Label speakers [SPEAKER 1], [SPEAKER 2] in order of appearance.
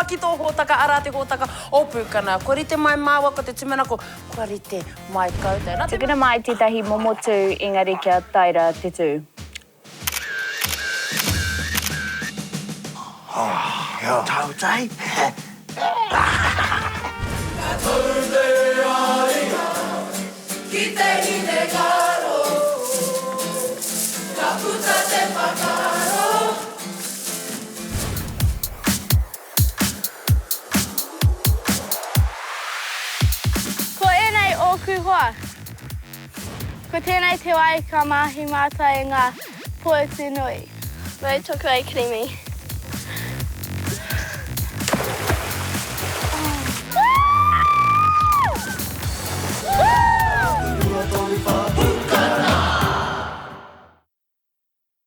[SPEAKER 1] ki tō hōtaka, arā te hōtaka o Pūkana. Kua rite mai māua ko te tūmanako, kua rite mai koutou. Nā te
[SPEAKER 2] Tukuna mai tētahi momo tū engari kia taera te tū.
[SPEAKER 3] Ka tau te ā-ringa ki te hinengaro, ka puta te whakaaro.
[SPEAKER 4] Ko ēnei ōku hoa. Ko tēnei te wai ka mahi mātou i ngā poutū nui.
[SPEAKER 5] Mau toku ai kirimi.